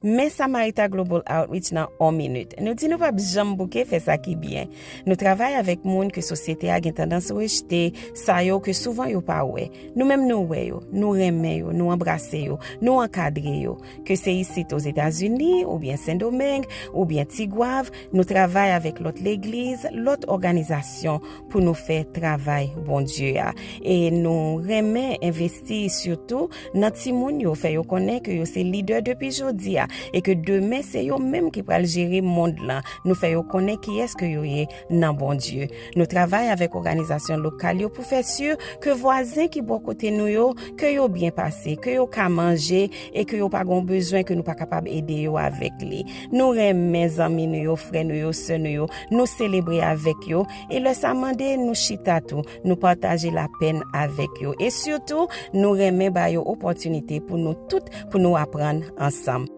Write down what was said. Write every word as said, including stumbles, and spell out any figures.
Men Samarita Global Outreach nan on minit. Nou di nou p ap janm bouke fè sa ki byen. Nou travay avèk moun ke sosyete a gen tandans rejte, sa yo ke souvan yo pa wè. Nou menm nou wè yo, nou renmen yo, nou anbrase yo, nou ankadre yo. Ke se isit Ozetazini, oubyen Sendomeng, oubyen Tigwav, nou travay avèk lòt legliz, lòt òganizasyon pou nou fè travay Bondye a. E nou renmen envesti sitou nan timoun yo, fè yo konnen ke yo se lidè depi jodi a, e ke demen se yo menm ki pral jere mond lan. Nou fè yo konnen kiyès ke yo ye nan Bondye. Nou travay avèk òganizasyon lokal yo pou fè si ke vwazen ki bò kote nou yo, ke yo byen pase, ke yo ka manje, e ke yo pa gon bezwen ke nou pa kapab ede yo avèk li. Nou renmen zanmi nou yo, frè nou yo, sè nou yo, nou selebre avèk yo, e lè sa mande, nou chita tou, nou pataje lapèn avèk yo. E sitou, nou renmen ba yo opòtinite pou nou tout, pou nou aprann ansanm.